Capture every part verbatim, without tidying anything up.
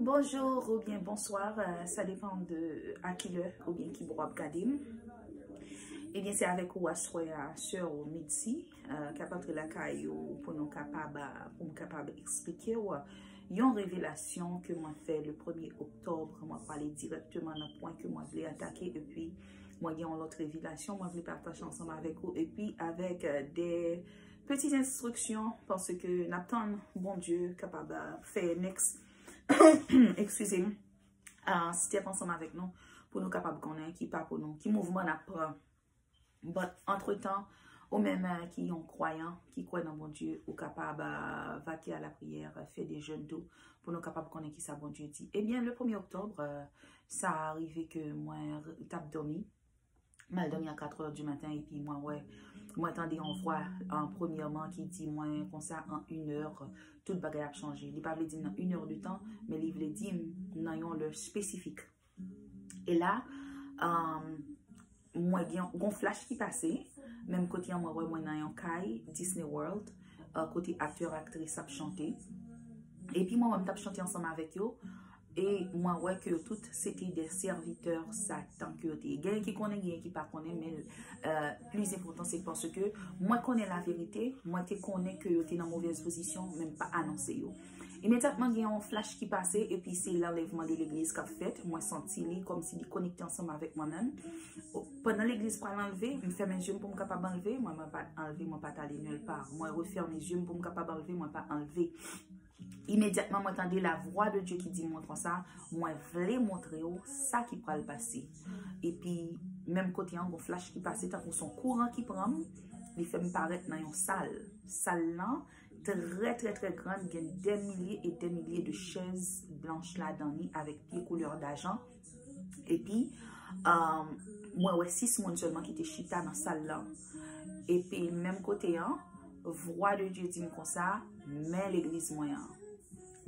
Bonjou oubyen bonswa, euh, sa depann de a ki lè oubyen ki bò w ap gade m. Ebyen, se avèk ou aswè a, sè w Mitzi, euh, k ap antre lakay ou pou nou kapab, euh, pou m kapab eksplike w yon revelasyon ke mwen fè le premye oktòb. Mwen prale dirèkteman nan pwen ke mwen vle atake, epi mwen gen yon lòt revelasyon mwen vle pataje ansanm avèk ou, epi avèk, euh, de peti enstriksyon, paske n ap tann Bondye kapab, euh, fè next, eskize m, ah, step ansanm avèk nou, pou nou kapab konnen ki pa pou nou, ki mouvman n ap pran. But, antretan, ou menm, euh, ki yon kwayan, ki kwè nan Bondye, ou kapab, euh, vake a la priyè, fè de jèn tou, pou nou kapab konnen ki sa Bondye di. Ebyen, le premye oktòb, euh, sa rive ke mwen r-, t ap dòmi. M al dòmi a katrè di maten, epi mwen wè, mwen tande yon vwa, an premyèman, ki di mwen konsa, an inè, tout bagay ap chanje. Li pa vle di m nan inè de tan, men li vle di m nan yon lè espesifik. E la, um, mwen gen yon flash ki pase, menm kote an mwen wè mwen nan yon kay, Disney World, uh, kote aktè, aktris ap chante. Epi mwen wè m t ap chante ansanm avèk yo, e mwen wè ke yo tout se te de sèvitè Satan ke yo te ye. Genyen ki konnen, genyen ki pa konnen, men, euh, plis enpòtan se paske mwen konnen laverite, mwen te konnen ke yo te nan movèz pozisyon, men m pa anonse yo. Imedyatman gen yon flash ki pase, epi se lanlèvman de legliz k ap fèt. Mwen santi li kòmsi li konekte ansanm avèk mwen menm. Pandan legliz pral anlve, m fèmen je m pou m kapab anlve, mwen, mwen pa t anlve, mwen pa t ale nil pa. Mwen refèmen je m pou m kapab anlve, mwen pa anlve. Imedyatman, mwen tande la vwa de Dye ki di mwen konsa, mwen vle montre w sa ki pral pase. Epi, menm kote an, gon flash ki pase, tankou se yon kouran ki pran m, li fè m parèt nan yon sal. Sal lan, trè, trè, trè gran, gen dè milye e dè milye de chèz blanch ladan li avèk pye koulè dajan. Epi, um, mwen wè sis moun sèlman ki te chita nan sal lan. Epi, menm kote an, vwa de Dye di m konsa, men legliz mwen an.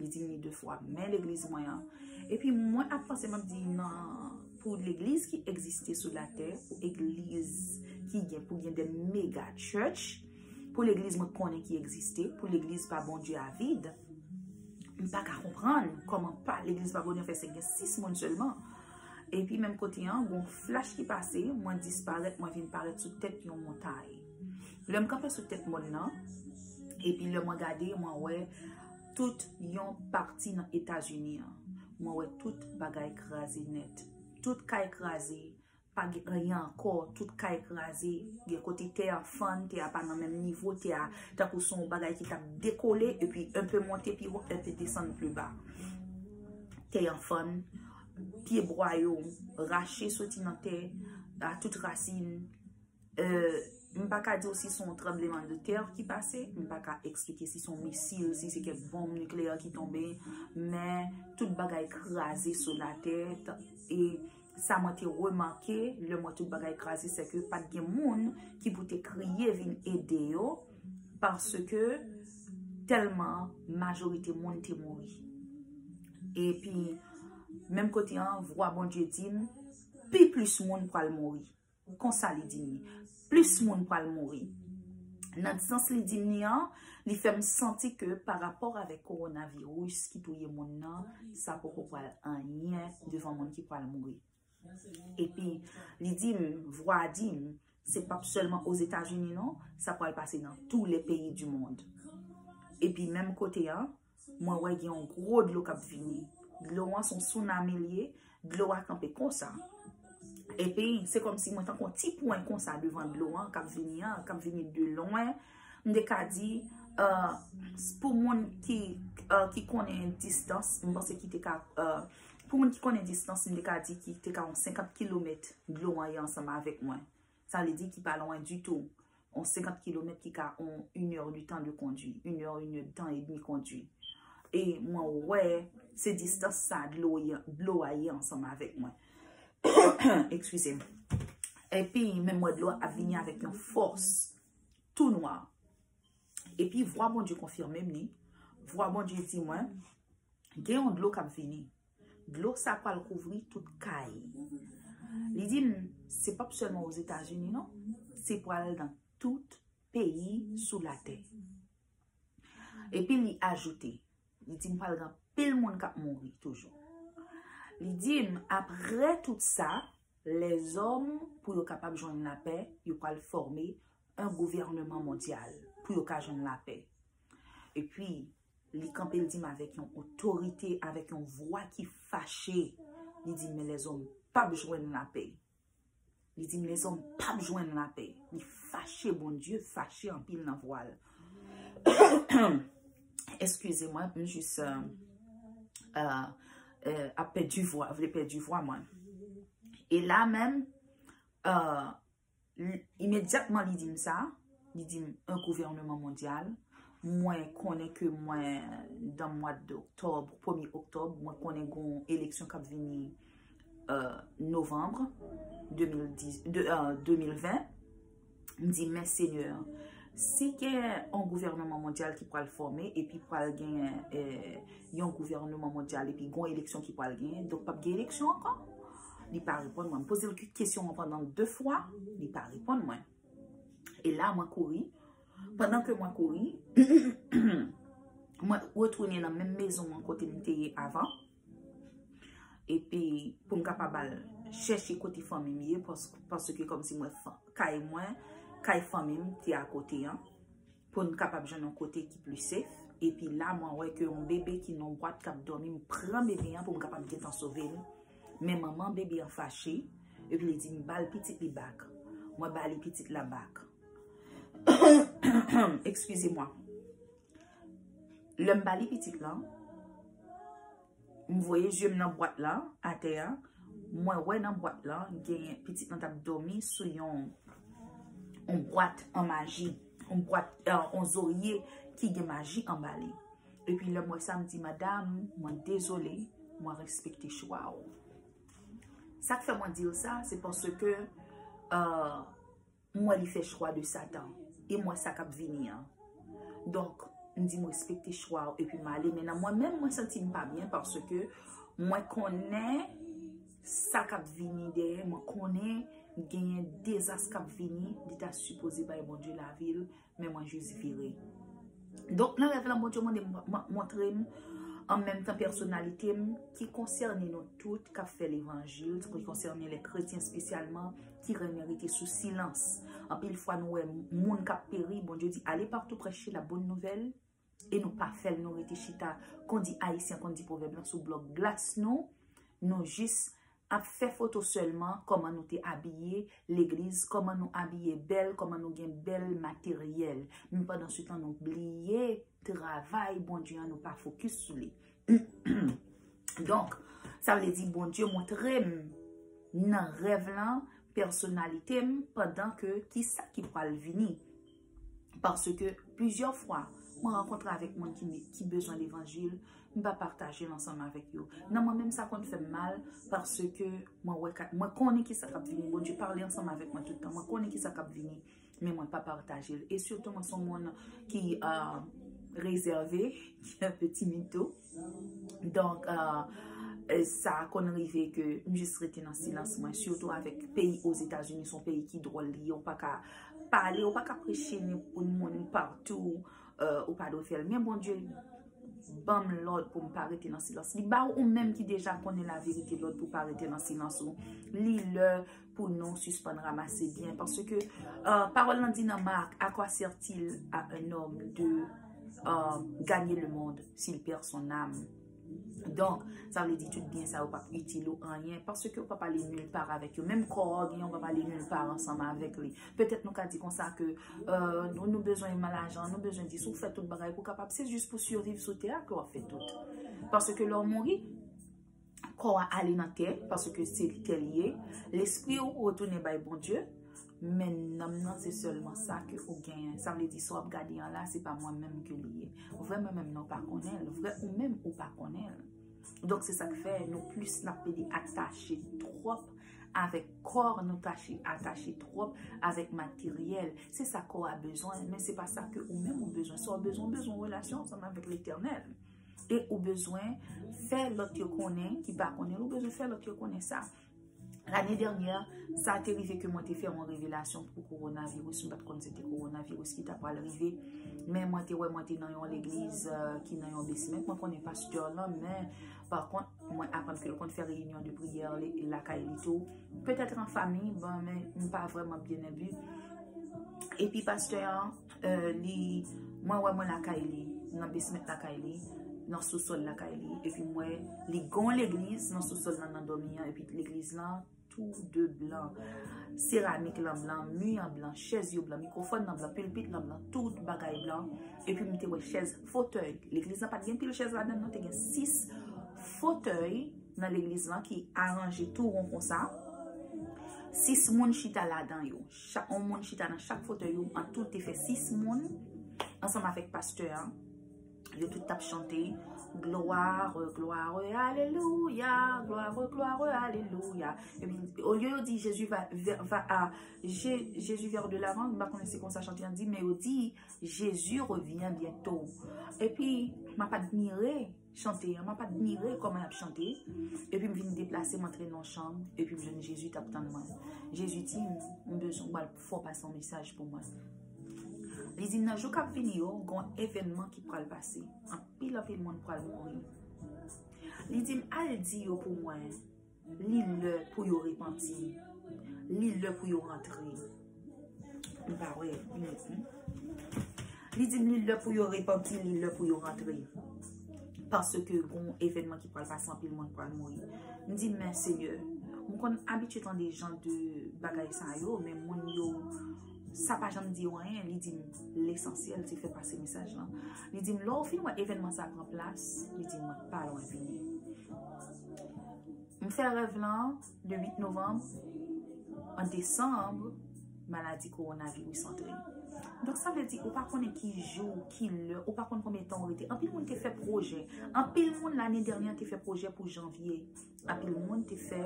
Li di m li de fwa, men legliz mwen an. Epi, mwen ap panse, m ap di, nan, pou legliz ki egziste sou latè, pou egliz ki gen, pou gen de mega church, pou legliz mwen konnen ki egziste, pou legliz pa Bondye a vid, m pa ka konprann kòman pa, legliz pa Bondye an fè se gen sis moun sèlman. Epi menm kote an, gon flash ki pase, mwen disparèt, mwen vin parèt sou tèt yon montay. Lè m kanpe sou tèt mòn nan, epi lè mwen gade, mwen wè tout yon pati nan Etazini an. Mwen wè tout bagay kraze nèt. Tout kay kraze, pa gen anyen ankò, tout kay kraze, gen kote tè a fann, tè a pa nan menm nivo, tè a tankou se yon bagay ki t ap dekole, epi enpe monte pi wo, enpe desann pli ba. Tè a fann, pye bwa yo rache soti nan tè a, tout rasin. Euh, m pa ka di w si se yon tranbleman de tè ki pase, m pa ka eksplike si se yon misil, si se kèk bonm nikleyè ki tonbe, men tout bagay kraze sou latè, t-, e sa mwen te remake, lè mwen tout bagay kraze, se ke pa t gen moun ki pou te kriye vin ede yo, paske tèlman majorite moun te mouri. Epi, menm kote an, vwa Bondye di m, pi plis moun pral mouri. Konsa li di m li. Plis moun pral mouri. Nan sans li di m li an, li fè m santi ke pa rapò avèk kowonaviris ki touye moun nan, sa poko pral anyen devan moun ki pral mouri. Epi, li di m, vwa a di m, se p ap sèlman Ozetazini non, sa pral pase nan tou le peyi di mond. Epi, menm kote an, mwen wè gen yon gwo dlo k ap vini. Dlo an se yon tsunami l ye, dlo a kanpe konsa. Epi, se kòmsi mwen tankou yon ti pwen konsa devan dlo an k ap vini an, k ap vini de lwen. M te ka di, euh, pou moun ki, euh, ki konnen distans, m panse ki te ka, euh, pou moun ki konnen distans, m te ka di ki te ka yon senkant kilomèt dlo an ye ansanm avèk mwen. Sa vle di ki pa lwen ditou. On senkant kilomèt ki ka on inè de tan de kondui, inè, inè de tan edmi kondui. E mwen wè se distans sa dlo ye, dlo a ye ansanm avèk mwen. Eskize m. Epi, menm wè dlo a ap vini avèk yon fòs tou nwa. Epi, vwa Bondye konfime m li. Vwa Bondye di mwen, gen yon dlo k ap vini. Dlo sa pral kouvri tout kay. Li di m, se p ap sèlman Ozetazini non, se pral nan tout peyi sou latè. Epi li ajoute, Li di m pral gen anpil moun k ap mouri toujou. Li di m, apre tout sa, lèzòm, pou yo kapab jwenn lapè, yo pral fòme yon gouvènman mondyal pou yo ka jwenn lapè. Epi, li kanpe, l di m avèk yon otorite, avèk yon vwa ki fache. Li di, men lèzòm p ap jwenn lapè. Li di m lèzòm p ap jwenn lapè. Li fache, Bondye fache anpil nan vwa l. Eskize mwen, m jis euh, euh, euh, ap pèdi vwa, vle pèdi vwa mwen. E la menm, euh, imedyatman li di m sa, li di m un gouvernement mondial. Mwen konnen ke mwen, dan mwa d'oktòb, premye oktòb, mwen konnen gon eleksyon k ap vini euh, novanm de mil dis, de, euh, de mil ven, m di, men Senyè, si gen yon gouvènman mondyal ki pral fòme epi pral gen euh, yon gouvènman mondyal epi gon eleksyon ki pral genyen, donk p ap gen eleksyon ankò? Li pa reponn mwen. M poze l kesyon an pandan de fwa, li pa reponn mwen. E la, mwen kouri. Pandan ke mwen kouri, mwen retounen nan menm mezon an kote m te ye avan. Epi pou m kapab al chèche kote fanmi m ye, pas- paske kòmsi mwen, kay mwen, kay fanmi m te akote an, pou m kapab jwenn yon kote ki pli safe. Epi la, mwen wè ke yon bebe ki nan bwat k ap dòmi, m pran bebe an pou m kapab gentan sove l. Men manman bebe an fache, epi li di m ba l pitit li bak. Mwen ba li pitit la bak. Eskize mwa. Lè m ba li pitit lan, m voye zye m nan bwat la, atè a. Mwen wè nan bwat la, gen pitit lan t ap dòmi sou yon, yon bwat an maji, yon bwat, euh, yon zorye ki gen maji anba li. Epi lè m wè sa, m di, madam, mwen dezole, mwen respekte chwa w. Sa k fè mwen di w sa, se paske euh, m wè li fè chwa de Satan. E m wè sa k ap vini an. Donk, m di m respekte chwa w epi m ale. Men nan mwen menm, mwen santi m pa byen paske mwen konnen sa k ap vini dèyè. Mwen konnen genyen dezas k ap vini. Li ta sipoze bay Bondye lavi l, men mwen jis vire. Donk, nan rèv lan, Bondye mande m, m, montre m, an menm tan, pèsonalite m, ki konsène nou tout k ap fè levanjil, ki konsène lè kretyen espesyalman, ki renmen rete sou silans. Anpil fwa, nou wè moun k ap peri, Bondye di, ale patou preche la bonne nouvelle, e nou pa fè l, nou rete chita, kon di Ayisyen konn di pwovèb lan, sou blòk glas nou, nou jis ap fè foto sèlman, kòman nou te abiye legliz, kòman nou abiye bèl, kòman nou gen bèl materyèl. Men pandan se tan, nou bliye travay Bondye an, nou pa fokis sou li. Donk, sa vle di Bondye montre m nan rèv lan pèsonalite m pandan ke kisa ki pral vini. Paske plizyè fwa, mwen rankontre avèk moun ki, ki bezwen levanjil, m pa pataje l ansanm avèk yo. Nan mwen menm, sa konn fè m mal, paske mwen wè, ka- mwen konnen kisa k ap vini. Bondye pale ansanm avèk mwen tout tan. Mwen konnen kisa k ap vini, men mwen pa pataje l. E sitou, mwen se yon moun ki euh, rezève, ki un peu timid tou. Donk, euh, euh, sa konn rive ke m jis rete nan silans mwen, sitou avèk peyi Ozetazini, se yon peyi ki dwòl li ye, ou pa ka pale, ou pa ka preche ni pou moun patou, euh, ou pa dwe fè l. Men Bondye ban m lòd pou m pa rete nan silans. Li ba ou menm ki deja konnen laverite lòd pou pa rete nan silans ou. Li lè pou nou sispann ramase byen. Paske euh, pawòl lan di nan Mark, à quoi sert-il à un homme de euh, gagner le monde s'il perd son âme? Donk, sa vle di tout byen sa yo p ap itil ou anyen, paske ou p ap ale nil pa avèk yo. Menm kò a w genyen, ou p ap ale nil pa ansanm avèk li. Petèt nou ka di konsa ke euh, nou, nou bezwen lajan, nou bezwen dis, ou fè tout bagay pou kapab, se jis pou siviv sou tè a ke w ap fè tout. Paske lè w mouri, kò a ale nan tè, paske se tè li ye, lespri w retounen bay Bondye, men nanm nan se sèlman sa ke ou genyen. Sa vle di sa w ap gade an la, se pa mwen menm ke li ye. Vrè mwen menm nan, ou pa konnen l. Vrè ou menm, ou pa konnen l. Donk, se sa k fè nou plis n ap pede atache twòp avèk kò, nou tache, atache twòp avèk materyèl. Se sa kò a bezwen, men se pa sa ke ou menm ou bezwen. Sa w bezwen, ou bezwen relasyon ansanm avèk Letènèl. E ou bezwen fè lòt yo konnen, ki pa konnen l, ou bezwen fè lòt yo konnen sa. Lane dènyè, sa te rive ke mwen te fè yon revelasyon pou kowonaviris. Mwen pa t konn se te kowonaviris ki ta pral rive. Men mwen te wè mwen te nan yon legliz, euh, ki nan yon basement. Mwen konnen pastè lan, men pa kont, mwen aprann ke l konn fè reyinyon de priyè lakay li tou. Petèt an fanmi, bon, men m pa vrèman byen enbi. Epi pastè an, euh, li, mwen wè mwen lakay li, nan basement lakay li, nan sousòl lakay li. Epi mwen, li gon legliz nan sousòl nan, nan dòmi an. Epi legliz lan, tou de blan. Seramik lan blan, mi an blan, chèz yo blan, mikwofòn nan blan, pilpit lan blan, tout bagay blan. Epi m te wè chèz, fotèy. Legliz lan pa t gen pil chèz ladan l, non, te gen sis fotèy nan legliz lan ki aranje tou won konsa. Sis moun chita ladan yo. Chak, yon moun chita nan chak fotèy yo. An tou, te fè sis moun ansanm avèk pastè an. Yo tout t ap chante, gloire, gloire, alelouya, gloire, gloire, alelouya. Epi, olye yo di Jésus va, va, va à, Jé- Jésus vers de l'avant, m pa konnen se konsa chante an di, men yo di Jésus revient bientôt. Epi, m ap admire chante an, m ap admire kòman y ap chante. Epi m vin deplase, m antre nan yon chanm, epi m jwenn Jezi t ap tann mwen. Jezi di m, m bezwen w al fè w pase yon mesaj pou mwen. Li di m nan jou k ap vini yo, gen yon evènman ki pral pase. Anpil, anpil moun pral mouri. Li di m al di yo pou mwen, li lè pou yo repanti. Li lè pou yo rantre. M pa wè minit, wi. Li di m li lè pou yo repanti, li lè pou yo rantre. Paske gon evènman ki pral pase, anpil moun pral mouri. M di, men Senyè, m konn abitye tande jan de bagay sa yo, men moun yo, sa pa janm di yo anyen. Li di m lesansyèl se fè pase mesaj lan. Li di m lè w fin wè evènman sa pran plas, li di m mwen pa lwen vini. M fè rèv lan de uit novanm, an desanm, maladi kowonaviris antre. Donk, sa vle di, ou pa konnen ki jou, ki lè, ou pa konn konbyen tan ou rete. Anpil moun te fè pwojè. Anpil moun, lane dènyè, te fè pwojè pou janvye. Anpil moun te fè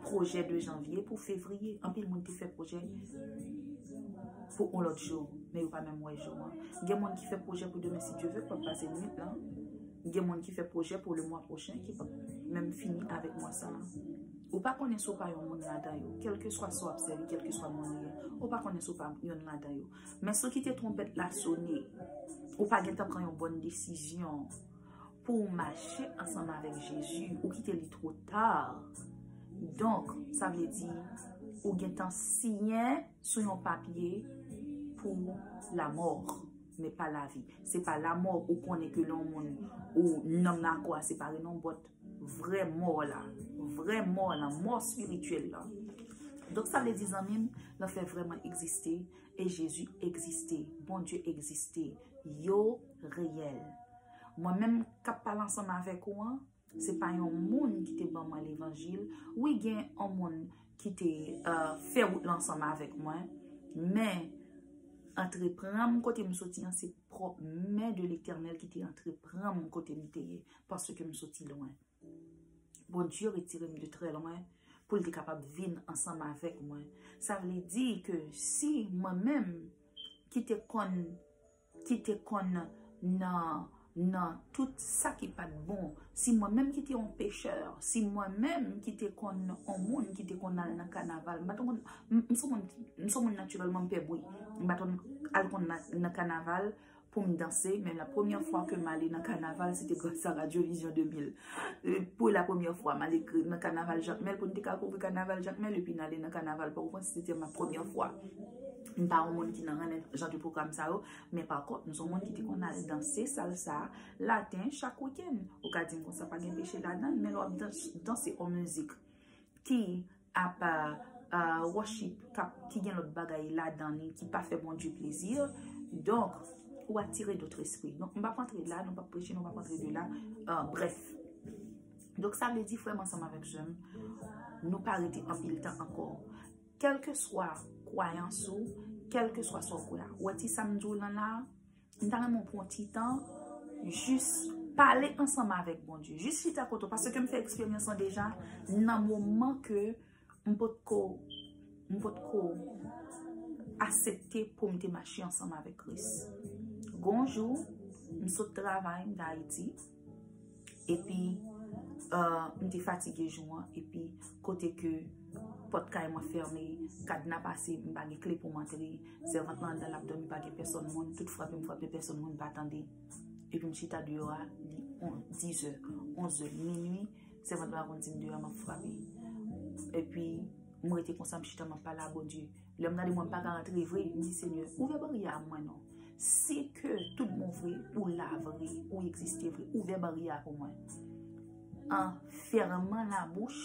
pwojè de janvye pou fevriye. Anpil moun te fè pwojè pou yon lòt jou, men yo pa menm wè jou an. Gen moun ki fè pwojè pou demen, si Dye vle, k p ap pase nwit lan. Gen moun ki fè pwojè pou le mwa pwochen, ki p ap menm fini avèk mwa sa a. Ou pa konnen si w pa yon moun ladan yo, kèlkeswa sa w ap sèvi, kèlkeswa moun ou ye, ou pa konnen si w pa yonn ladan yo. Men si w kite twonpèt la sone, ou pa gentan pran yon bòn desizyon pou w mache ansanm avèk Jezi, ou kite li twò ta. Donk, sa vle di, ou gentan siyen sou yon papye pou lamò, men pa lavi. Se pa lamò ou konnen ke lè yon moun ou nanm nan kò a separe non, but vrè mò la, vrè mò la, mò espirityèl la. Donk, sa vle di, zanmi m, lanfè vrèman egziste, e Jezi egziste, Bondye egziste, yo reyèl. Mwen menm k ap pale ansanm avèk ou an, se pa yon moun ki te ban mwen levanjil. Wi, gen yon moun ki te, euh, fè wout la ansanm avèk mwen, men antreprann m kote m soti an, se pwòp men de Letènèl ki te antreprann m kote m te ye, paske m soti lwen. Bondye retire m de trè lwen pou l te kapab vin ansanm avèk mwen. Sa vle di ke si mwen menm ki te konn, ki te konn nan, nan tout sa ki pa t bon, si mwen menm ki te yon pechè, si mwen menm ki te konn yon moun ki te konn al nan kanaval, m pa t konn, m, m se yon moun, m se yon moun natirèlman m pè bri. M pa t konn al konn nan, nan kanaval, pou m danse, men la premyè fwa ke m ale nan kanaval, se te gras a Radyo Vizyon de mil. E, pou la premyè fwa, m ale k-, nan kanaval Jakmèl, pou n te ka kouvri kanaval Jakmèl, epi n ale nan kanaval Pòtoprens, se te ma premyè fwa. M pa yon moun ki nan renmen jan de pwogram sa yo, men pa kont, m se yon moun ki te konn al danse salsa laten chak wikenn. Ou ka di m konsa, pa gen peche ladan l, men lè w ap dans-, danse yon mizik ki ap, euh, worship, k ap, ki gen lòt bagay ladan li, ki pa fè Bondye plezi. Donk, ou atire dòt espri. Donk, m p ap antre la, nou p ap preche, nou p ap antre de la. Euh, brèf. Donk, sa vle di, frè m ansanm avèk sè m, nou pa rete anpil tan ankò. Kèlkeswa kwayans ou, kèlkeswa sa w kwè a. Ou wè ti sa m di w lan la, m ta renmen w pran yon ti tan, jis pale ansanm avèk Bondye. Jis chita kote w, paske m fè eksperyans lan deja, nan moman ke m potko, m potko aksepte pou m te mache ansanm avèk Kris. Gon jou, m sot travay, m t Ayiti, epi M te fatige jou an, epi kote ke pòt kay mwen fèmen, kadna pase, m pa gen kle pou m antre, sèvant lan anndan l ap dòmi, pa gen pèsòn moun, tout frape m frape, pèsonn moun pa tande. Epi m chita deyò a, li dizè, onzè, minui, sèvant la konn di m deyò a m ap frape. Epi m rete konsa, m chita, m ap pale a Bondye. Lè m gade mwen, m pa ka rantre vre, m di, Senyè, ouvè baryè a mwen non. Si ke tout bon vre, ou la vre, ou egziste vre, ouvè baryè a pou mwen. An fèman labouch,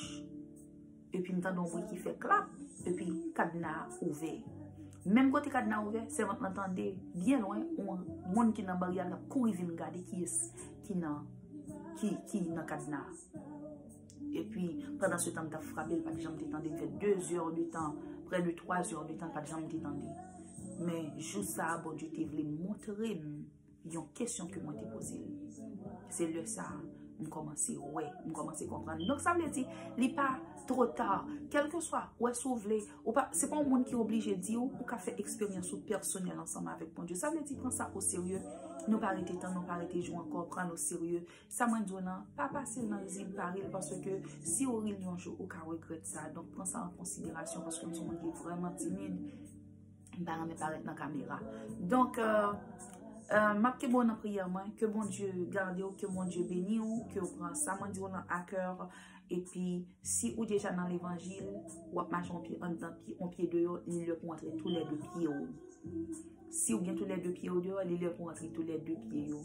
epi m tande yon bri ki fè klap, epi kadna a ouvè. Menm kote kadna a ouvè, sèvant lan tande, byen lwen, yon moun ki nan baryè a k ap kouri vin gade kiyès ki nan, ki, ki nan kadna a. Epi, pandan se tan m t ap frape, l pa t janm te tande m fè de zè de tan, prè de twa zè de tan, l pa t janm te tande. Men jou sa a, Bondye te vle montre m yon kesyon ke mwen te poze l. Se lè sa a, m kòmanse wè, m kòmanse konprann. Donk, sa vle di, li pa twò ta. Kèlkeswa, wè si w vle, ou pa, se pa yon moun ki oblije di w, ou ka fè eksperyans ou pèsonèl ansanm avèk Bondye. Sa vle di, pran sa o serye. Nou pa rete tan, nou pa rete jou ankò, pran l o serye. Sa mwen di w lan, pa pase l nan rizib, pa ri l, paske si w ri l yon jou, ou ka regrèt sa. Donk, pran sa an konsiderasyon, paske m se yon moun ki vrèman timid. M pa renmen parèt nan kamera. Donk, euh, euh, m ap kenbe w nan priyè mwen. Ke Bondye gade w, ke Bondye beni w, ke w pran sa mwen di w lan a kè. Epi, si ou deja nan levanjil, w ap mache yon pye anndan, pye, yon pye deyò, li lè pou w antre toulède pye w. Si w gen toulède pye w deyò, li lè pou w antre toulède pye yo.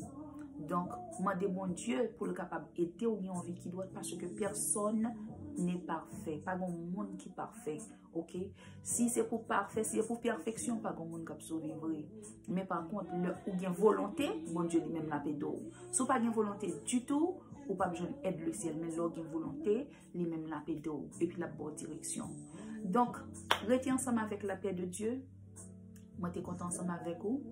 Donk, mande Bondye pou l kapab ede w gen yon vi ki dwat, paske pèsonn ne pafè. Pa gen moun ki pafè, oke? Si se pou pafè, si se pou pèfeksyon, pa gen moun k ap sove vre. Men pa kont, lè ou gen volonte, Bondye li menm l ap ede w. Si w pa gen volonte ditou, ou p ap jwenn èd lesyèl. Men lè w gen volonte, li menm l ap ede w, epi l ap ba w direksyon. Donk, rete ansanm avèk lapè de Dye. Mwen te kontan ansanm avèk ou.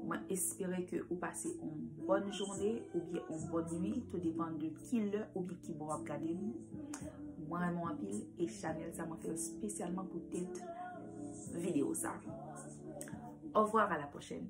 Mwen espere ke ou pase yon bòn jounen oubyen yon bòn nwi, tou depann de ki lè oubyen ki bò w ap gade m. Mwen renmen w anpil e chanèl sa mwen fè l espesyalman poutèt videyo sa. Au revoir, à la prochaine.